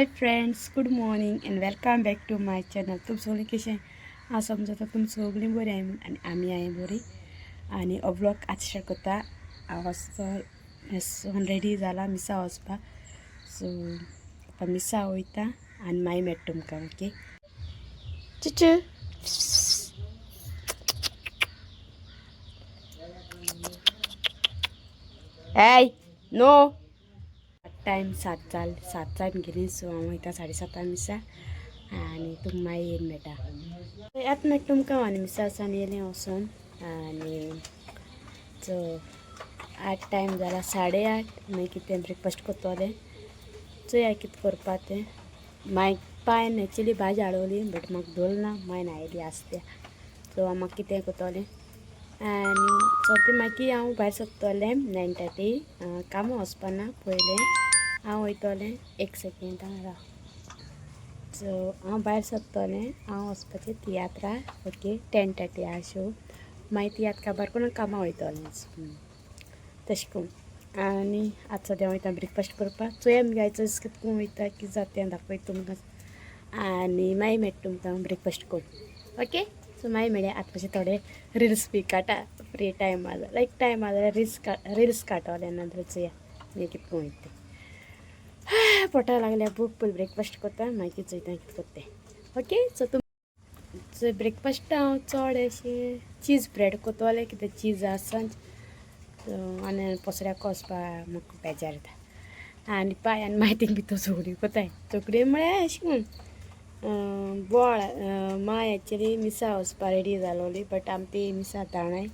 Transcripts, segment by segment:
Hi friends, good morning and welcome back to my channel. तुम सगळीं कशें हांव समजता तुम सगळीं बरीं आहाय म्हूण आनी आमी आहाय बरीं. आनी हो ब्लॉग आज स्टार्ट करता. हांव वचोन रेडी जाला मिसा वचपाक. सो आतां मिसा वयता आनी मागीर मेळटा तुमकां. ओके चिचू hey no time 7 जाल 7 गेली. सो हांव वयता 7:30 मिसा आनी तुमकां मागीर येवन मेळटा. आतां मेळटा तुमकां. आनी मिसा वचोन येयलें वचोन आनी सो 8 टायम जाला 8:30. मागीर कितें ब्रेकफास्ट करतलें चोया कितें करपा तें. मागीर पायन एक्चुली भाजी हाडवली बट म्हाका धरल ना, मायन आयली आसत्या. सो हांव म्हाका कितें करतलें आनी सोंपें. मागीर हांव भायर सरतलें 9:30. कामां वचपा ना, पयलें हांव वयतलें. एक सेकेंड राव. सो हांव भायर सरतलें, हांव वचपाचें तियात्रा. ओके 10:30 आहा शो. मागीर तियात्र काबार करून कामां वयतलें तशें करून. आनी आतां सद्या वयता ब्रेकफास्ट करपाक. चोया मगे आयचो कितें करून वयता, कितें जाता तें दाखयता तुमकां आनी मागीर मेळटा तुमकां ब्रेकफास्ट करून. ओके सो मागीर मेळया. आतां मातशें थोडे रिल्स बी काडटा. फ्री टायम आसा, लायक टायम आसा जाल्यार रिल्स काडटलें. नंतर चोया मागीर कितें करून वयता तें. पोटा लागल्या भूक. पयलीं ब्रेकफास्ट करता, मागीर चोयता कितें करता तें. ओके सो तुम सो ब्रेकफास्ट हांव चड अशें चीज ब्रेड करतलें, कितें चीज आसा. सो आनी पसऱ्याक वचपा म्हाका बेजार येता. आनी पाय आनी मागीर थिंग भितर झगडी करताय. झगडी म्हळ्यार अशें करून बोळ. माय एक्चुली मिसा वचपा रेडी जालोली बट आमी ती मिसा जाणाय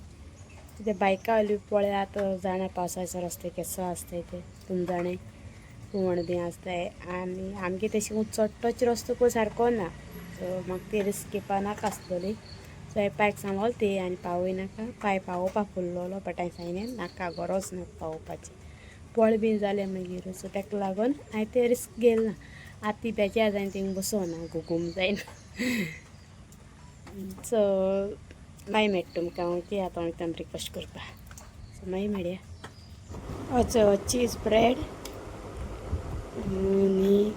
कितें बायकां वयली पळय. आतां जाणा पावसाचो रस्ते केसो आसताय ते तुम जाणाय, कुवण बी आसताय. आनी आमगे तशें चडटोच रस्तो पळय सारको ना. सो म्हाका ती रिस्क घेवपा नाका आसतली. सो हांवें पायक सांगलो ती आनी पावय नाका. पाय पावोवपाक फुल्लोलो बट हांवें सांगलें नाका, गरज ना पावोवपाची, पळ बी जालें मागीर. सो ताका लागून हांवें तें रिस्क घेयलें ना. आतां ती बेजार जायन थिंग बसोना गुगूम जायना. सो मागीर मेळटा तुमकां. ओके आतां वयता ब्रेकफास्ट करपाक. सो मागीर मेळया. असो चीज ब्रेड आनी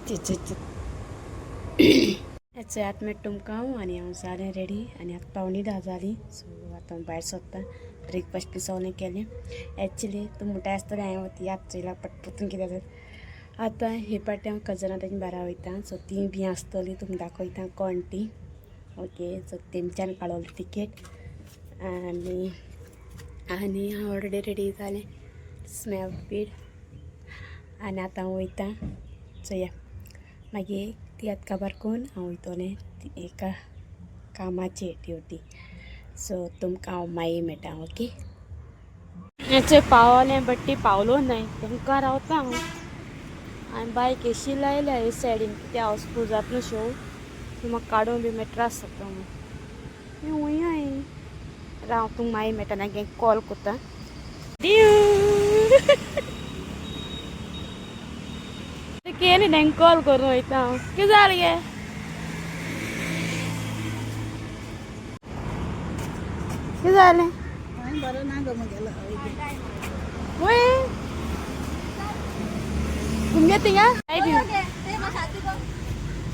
आतां मेळटा तुमकां. आनी हांव जालें रेडी आनी आतां 9:45 जालीं. सो आतां भायर सोदता. ब्रेकफास्ट बी सगळें केलें. एक्चुली तूं म्हणटा आसतलें हांवें तियात्र चोयला पट परतून कितें जाता. आतां हे पाटी हांव कजनां तेंच्या बारा वयता. सो ती बी आसतली, तुमकां दाखयता कोण ती. ओके सो तेमच्यान काडवली टिकेट आनी आनी हांव ऑलरेडी रेडी जालें स्मॅल बीड आनी आतां हांव वयता. चोया मागीर तियात्र काबार करून हांव वयतलें एका कामाचे ड्युटी. सो तुमकां हांव मागीर मेळटा. ओके चोय पावलें बट ती पावलो नाय. तांकां रावता हांव. हांवें बायक एशी लायल्या हे सायडीन, कितें हावसफूल जातलो शो म्हाका काडूंक बी मागीर त्रास जाता म्हणून वया राव. तुमकां मागीर मेळटा, मागीर कॉल करता. केली तेंका कॉल करून वयता हांव. कितें जालें गे? कितें जालें? बरें ना गो म्हगेलो. वय तुमगे थिंगा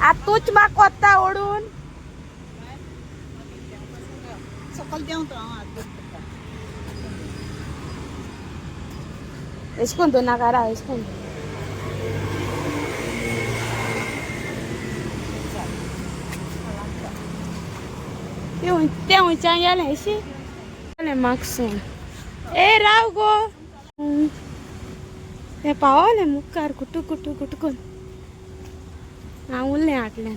आतां तूच म्हाका कोत्ता ओडून. सकयल देंवता हांव आतां. एशें करून नाका राव, एशें करून तें खंयच्यान गेलें एशी गेलें मागसून. ए राव गो, तें पावलें मुखार कुटू कुटू कुटू करून. हांव उरलें हाटल्यान.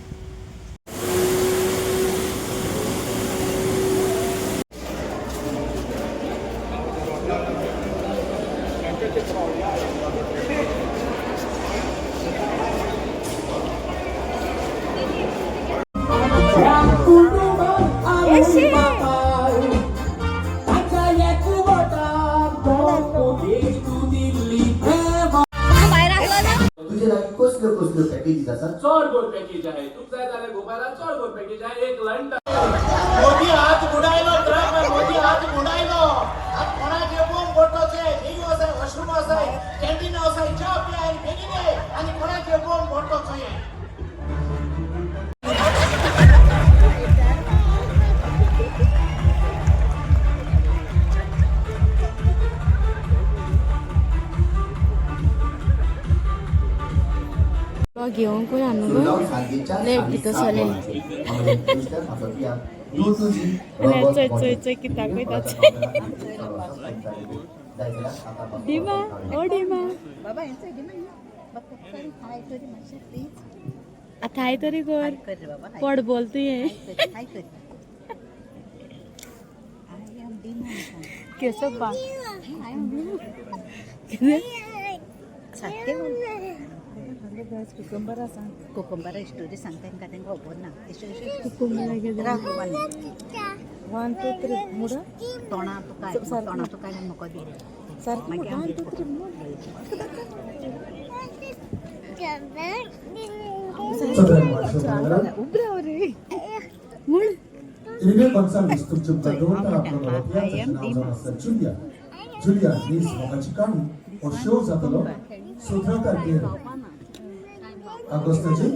तुजे लागीं कसल्यो कसल्यो पॅकेजीस आसात? चड गोड पॅकेज आहे, तुमकां जाय जाल्यार गोपाला चड गोड पॅकेज आहे, एक लंडन. मोदी हात बुडायलो ट्रक, मोदी हात बुडायलो. हात कोणाचे बोंब बोटोचे बेगीन वचाय, वॉशरूम वचाय, कॅन्टीन वचाय, च्या पियाय बेगीन ये आनी कोणाचे बोंब बोटोचो. घेवंक ना न्हू लेट भितर सरले. चोय चोय चोय कितें दाखयता. डिमा, ओ डिमा. बाबा हेंच डिमा हाय तरी मातशें प्लीज. आतां हाय तरी कर. कर रे बाबा. पड बोल तुवें. हाय कर. I am Dima. केसो पा. I am Dima. सारकें कुकुंबरा सांग, कुकुंबरा स्टोरी सांगता तांकां, तांकां खबर ना. राव, वन टू थ्री मुडा. तोंडा तुका, तोंडा तुका आनी म्हाका दी. सारकें. मागीर वन टू थ्री मुड. उबराव रे. म्हूण. Irene Gonçalves तुमच्या दवरता आपलो मराठी नाव जावन आसा जुलिया. जुलिया नीज मोगाची काणी हो शो जातलो 17 तारखेर ऑगस्टाचे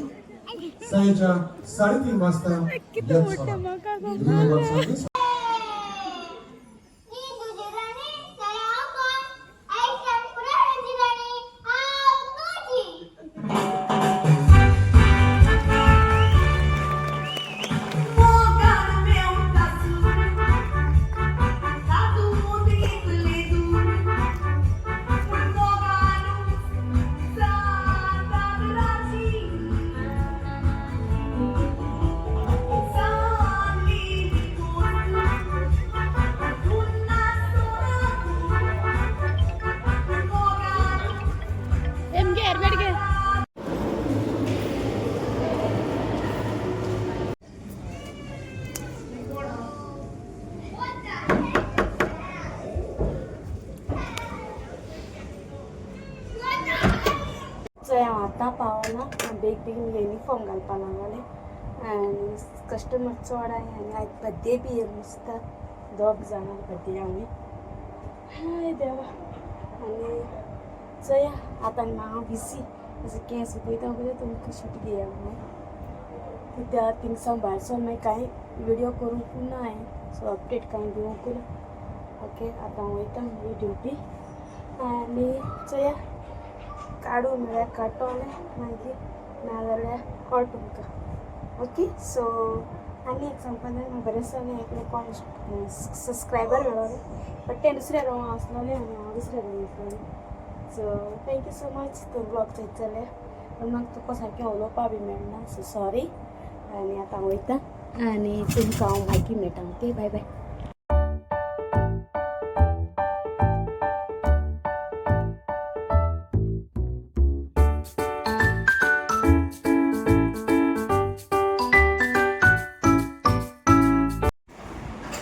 सांजेच्या 3:30 वाजता याच हॉलांत. इरिने गोन्साल्वीस. एम घे, हेल्मेट घे. चोय, हांव आतां पावलां. बेग बेगीन युनिफॉर्म घालपा लागलें आनी कस्टमर चड आहाय आनी आयज बड्डे बी नुस्ता. दोग जाणां बड्डे आमी. हाय देवा. आनी चोया, आतां हांव बिजी. अशें केंस पळयता पळय, तुमकां शूट घेया म्हणून. कित्याक थिंगसावन भायर सरून मागीर कांय विडियो करूंक ना हांवें, सो अपडेट कांय दिवंक ना. ओके, आतां हांव वयता म्हजी ड्युटी आनी चोया, काडू म्हळ्यार काडटलें मागीर, नाजाल्यार कळ तुमकां. ओके, सो आनी एक सांगपा जाय, म्हाका बरें आसा एकलें कोण सबस्क्रायबर मेळोलें, बट तें दुसऱ्या रुमा आसलोलें आनी हांव दुसऱ्या रुमा आसलोलें. So thank you so much. तूं ब्लॉग चोयत जाल्यार, पूण म्हाका तुका सारकें उलोवपा बी मेळना, सो सॉरी. आनी आतां हांव वयता आनी तुमकां हांव मागीर मेळटा. ओके, बाय बाय.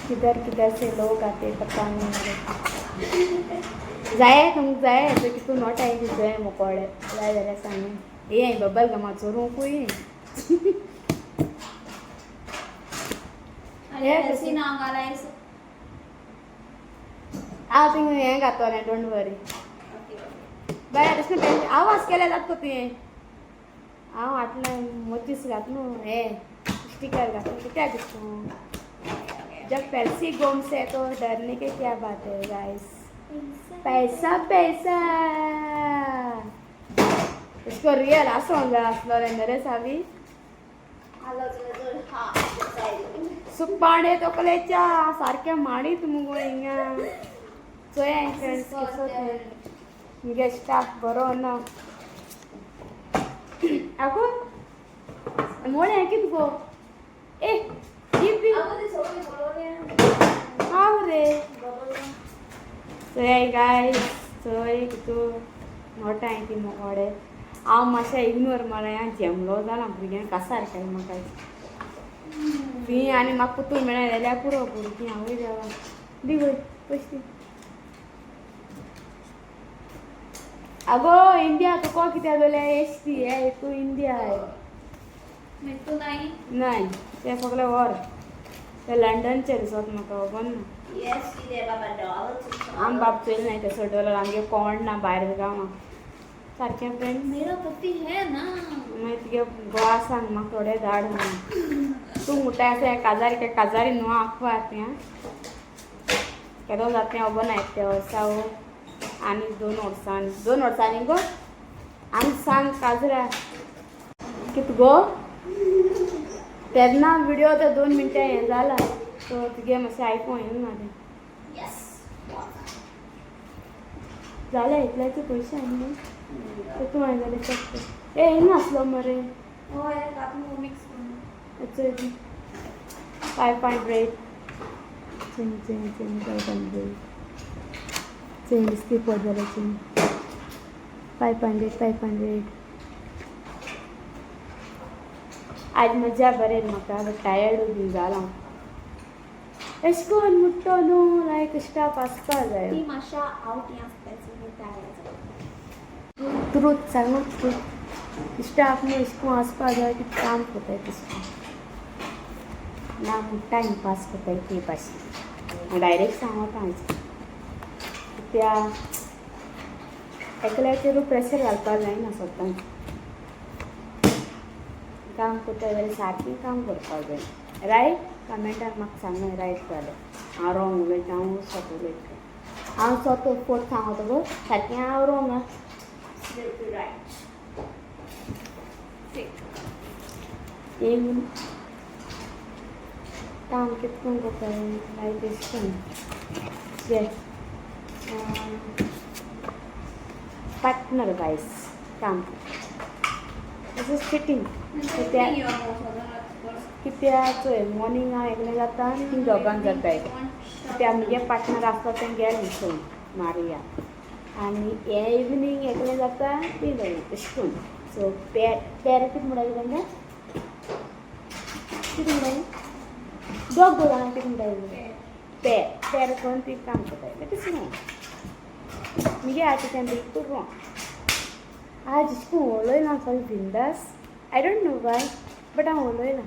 किधर किधर से लोग आते, पता नहीं मुझे. जाय तुमकां जाय तो कितू not I जाय मोकोडे जाय जाल्यार सांग. ये बबल गमा चोरूंकूय. अरे ऐसी ना गालाय. हांव थिंग हें घातोलें, don't worry. बाय, तशें पेंट आवाज केल्यार जाता तुवें. हांव हाटलें मोतीस घात न्हू, हें स्टिकर घातलो कित्याक तूं. जब पैसे गुम से तो डरने के क्या बात है गाइस? पैसा पैसा. इसको रियल आसोंक जाय आसलो रे सावी. सुपाणे तकलेच्या सारकें माडीत मुगो हिंगा. चोया फ्रेंड्स, कसो तें मुगे स्टाफ बरो ना. आगो मोळें कित गो? ए दी हांव रे. चोय गायस, चोय कितू मोठाय ती मोकोडे. हांव मातशें इग्नोर मारया. जेमलो जाला भुरग्यांक कासार केलें म्हाका ती आनी म्हाका पुतून मेळ्ळें जाल्यार पुरो. भुरगीं आवय देवा. दी गो पयशे दी. आगो इंडिया तुका कित्याक जाल्यार एस टी हे तूं इंडिया. तू नाही. नाही, ते सगळे व्हर. ते लंडनचे दिसत म्हाका, खबर ना. येस कितें बाबा डॉलर. आम बाब चोयल नाही तसो डॉलर. आमगे कोण ना भायर गांवां सारकें फ्रेंड. मेरा पति है ना. मागीर तुगे गोवा सांग म्हाका थोडे धाड म्हणून. तूं म्हणटा आसा काजारी काय काजारी न्हू आखवा तें केदो जाता तें खबर ना. त्या वर्सा हो आनी 2 वर्सांनी, 2 वर्सांनी गो आमी सांग काजरा. कित गो तेन्ना व्हिडिओ ते 2 मिनटां हें जाला सो तुगे मातशें आयकूंक येना तें. येस. जालें इतल्याचे पयशे न्हू ते तूं हांवें जाल्यार चेक ए येयनासलो मरे. हय, घात मिक्स करून. चोय 500. चोय चोय चोय 500. चोय दिसती पड जाल्यार चोय 500 500. आज मजा बरें म्हाका बट टायर्डूय बी जालां. एशें कोन्न मुट्टो न्हू लायक स्टाफ आसपा जाय. ती मातशा आवट हें आसता टायर्ड जाता. ट्रूथ सांगू, ट्रूथ स्टाफ न्हू एशें कोन्न आसपा जाय कितें काम कोत्ताय तशें ना म्हूण टायम पास कोत्ताय ते भाशेन. डायरेक्ट सांगता हांव त्या एकल्याचेर प्रेशर घालपाक जायना स्वताक. काम करता जाल्यार सारकें काम करपाक जाय. रायट? कमेंटान म्हाका सांग रायट जाल्यार हांव रोंग उलयता. हांव स्वता उलयता, हांव स्वता फोट सांगता गो सारकें हांव रोंग आं. रायट. एक काम कितें करून करता लायक एशें कोन्न ये पार्टनर वायज काम अशें फिटींग कित्याक कित्याक चोय मॉर्निंग हांव एकलें जाता ती दोगान जाताय कित्याक मुगे पार्टनर आसता तें गेलें सोडून मारिया आनी हे इवनींग एकलें जाता ती दोगां तशें करून. सो पेर पेर कितें म्हणटा तांकां, कितें म्हणटा दोग दोगां कितें म्हणटा पेर पेर करून ती काम करताय. That is wrong. मुगे आतां तें बिलकूल रॉंग. आज अशें करून उलयना सगळें बिंदास. I don't know why but हांव उलयना.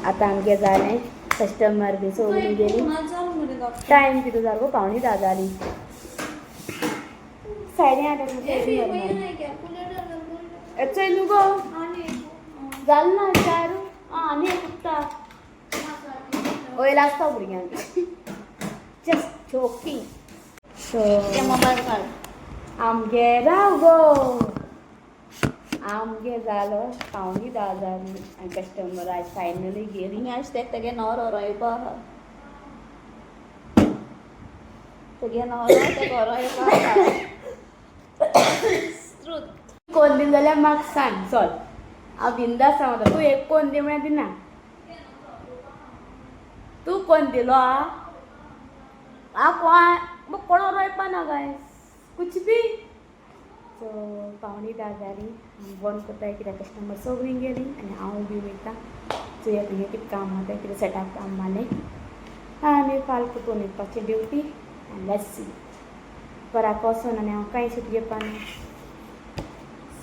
आतां आमगें जालें, कस्टमर बी सगळीं गेलीं. टायम कितें जालो? 9:45 जालीं. 8:30 चोय न्हू गो जालें ना 4 आं आनी एक उरता वयल आसता भुरग्यांक. Just joking. सो आमगे राव गो आमगे जालो 9:45 जालीं आनी कस्टमर आयज फायनली गेली. आज ते तेगे न्हवरो रोयपा आहा, तेगे न्हवरो तेका रोयपा आहा. कोण दिल जाल्यार म्हाका सांग. चल हांव बिंदास सांगता. तूं एक कोण दी म्हळ्यार दिना. तूं कोण दिलो आ हांव कोण कोणो रोयपा ना गायस कुछ बी. सो 9:45 जालीं, बंद करता कित्याक कस्टमर सगळीं गेलीं आनी हांव बी वयता. चोया तुगें कितें काम आहा तें, कितें सेटअप काम मारलें आनी फाल्यां परतून न्हिदपाची ड्युटी आनी let's see. घराक वचोन आनी हांव कांय शूट घेवपा ना.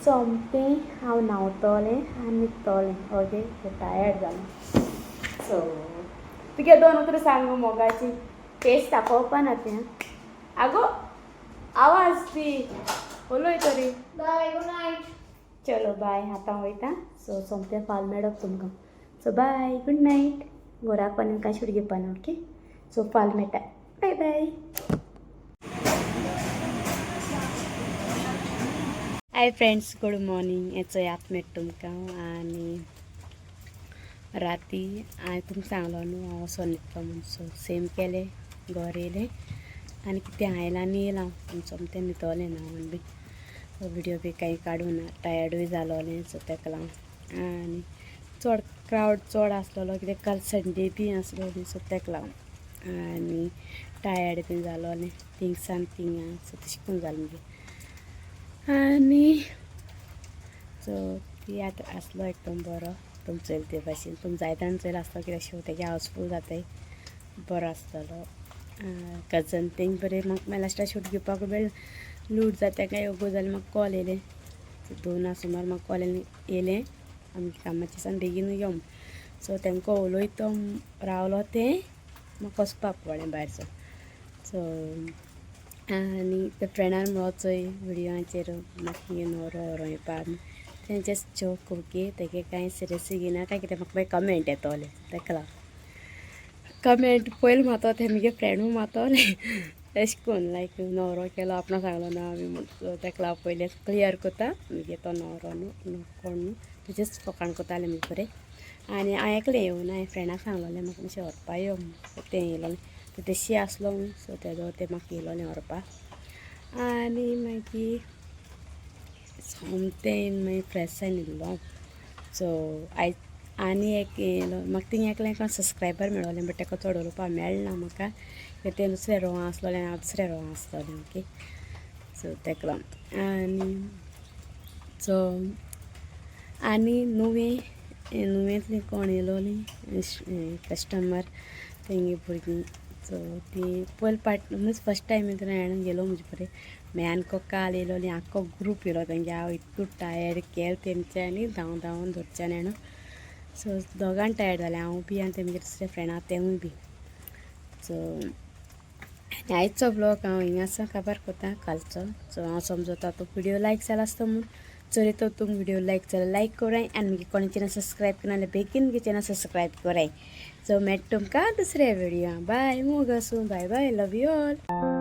सोमतें हांव न्हांवतलें आनी न्हिदतलें. ओके, टायर्ड जालें. सो तुगे दोन उतरां सांग मोगाची. फेस दाखोवपा ना तें. आगो आवाज दी उलय तरी. Bye, good night. चलो बाय, आतां वयता. सो सोमतें फाल्यां मेळप तुमकां. सो बाय, गूड नायट. घराक आनी कांय शूट घेवपा ना. ओके, सो फाल्यां मेळटा. Bye bye. Hi friends, good morning. हें चोयात मेळटा तुमकां. आनी राती हांवें तुमकां सांगलो न्हू हांव वचोन न्हिदता म्हूण. सो सेम केलें, घर येयलें आनी कितें आयलां आनी येयलां आनी सोमतें न्हिदोलें न्हांवन बी. व्हिडियो बी कांय काडूं ना, टायर्डूय जालोलें. सो ताका लागून आनी चड क्रावड चड आसलेलो कित्याक काल संडे बी आसलो. सो ताका लागून आनी टायर्ड बी जालोलें थिंगसान थिंगा. सो तशें करून जालें मगे. आनी सो तियात्र आसलो एकदम बरो. तुमी चोयले ते भाशेन तुमी जायत्यान चोयलो आसतलो कित्याक शो तेगे हावसफूल जाताय, बरो आसतलो. कजन तेंक बरें म्हाका लास्टाक शूट घेवपाक मेळ्ळें. लूट जाता काय ओगो जालें. म्हाका कॉल येयलें 2 सुमार म्हाका कॉल येयलें आमगे कामाचे सान बेगीन यो. सो तांकां उलयतो रावलो तें म्हाका वचपाक पडलें भायर. सो सो आनी त्या फ्रेंडान म्हणलो चोय व्हिडियोचेर म्हाका न्हवरो रोयपा. तें जस्ट जोक. ओके, तेगे कांय सिरियस घेयना काय कितें. म्हाका मागीर कमेंट येतोले ताका लागून कमेंट पयलीं मातो तें मुगे फ्रेंडूय मातोलें. तशें करून लायक न्हवरो केलो आपणा सांगलो ना बी म्हूण. सो ताका लागून पयलें क्लियर करता मागीर तो न्हवरो न्हू कोण न्हू तुजेच फकाण करतालें मागीर बरें. आनी हांवें एकलें येवना, हांवें फ्रेंडाक सांगलोलें म्हाका मातशें व्हरपा यो म्हूण. तें येयलोलें, तें तेशी आसलो सो तेजो तें म्हाका येयलोलें व्हरपा. आनी मागीर सोमतें मागीर फ्रेश जावन न्हिदलो. सो आयज आनी एक येयलो म्हाका थिंग एकलें कोण सबस्क्रायबर मेळोलें, बट ताका चड उलोवपाक मेळना म्हाका कित्याक तें दुसऱ्या रोवां आसलोलें आनी हांव दुसऱ्या रोवां आसलोलें. ओके, सो ताका लागून. आनी सो आनी नुवें नुवेंतली कोण येयलोलीं कस्टमर तेंगे भुरगीं. सो ती पयले पाट मिन्स फर्स्ट टायम येतना गेलो म्हजे बरें म्यानको काल येयलोली, आख्खो ग्रूप येयलो तेंगे. हांव इतू टायर्ड केल तेमच्यांनी धांव धांवन धरच्यान न्हू. सो दोगांय टायर्ड जालें, हांव बी आनी तेमगे दुसरे फ्रेंडा तेवूय बी. सो आनी आयचो ब्लॉग हांव हिंगासर काबार करता कालचो. सो हांव समजता तो व्हिडिओ लायक जाला आसतो म्हूण. चोरी तो तुमकां व्हिडिओ लायक जाल्यार लायक कराय आनी मागीर कोणी चॅनल सबस्क्रायब करना जाल्यार बेगीन मागीर चॅनल सबस्क्रायब कराय. सो मेळटा तुमकां दुसऱ्या व्हिडियो. बाय, मोग आसूं. Bye bye, love you all.